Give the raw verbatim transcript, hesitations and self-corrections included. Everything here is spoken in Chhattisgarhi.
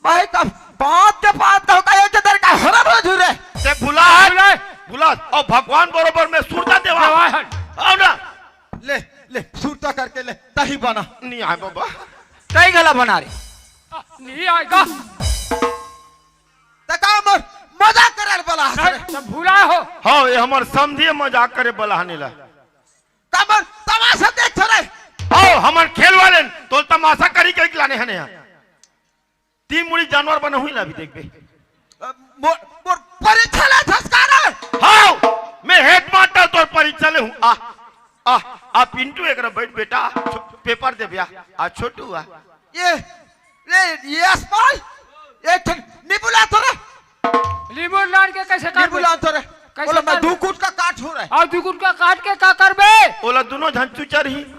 भाई, तब बात के बात तो का एक तरीका हरा बोझू रे। ते भुला है। भुला है। भुला। और भगवान बरोबर में सुरता देवा। देवा है। आओ ना। ले, ले, सुरता करके ले, तही बना। नहीं आए बाबा। तही गला बना रे। नहीं आएगा। त का मोर मजाक करे बला हस रे? नहीं, तब भुला हो। हाँ, ये हमर समझिए मजाक करे बला हने ला। त मोर तमाशा देख रे। आओ, हमर खेल वाले तो तमाशा करी के लाने हने हैं। तीन मुड़ी जानवर बना हुई ला अभी देखबे। अ, मोर, मोर परीक्षा ले छसका रे। हाँ, मैं हेडमास्टर तोर परीक्षा ले हूँ। आ, आ, आ पिंटू एक बैठ बेटा, छो-, पेपर दे भैया। आ छोटू आ। ये, ले, ये असपाल, एक ठन नींबू ला तो रे। नींबू लान के कैसे नींबू काटबे? ला तो रे। कैसे बोला, मैं काटबे? दू गुट का काट हो रहा है। और दू गुट का काट के का करबे? बोला, दोनों झन चुचर ही।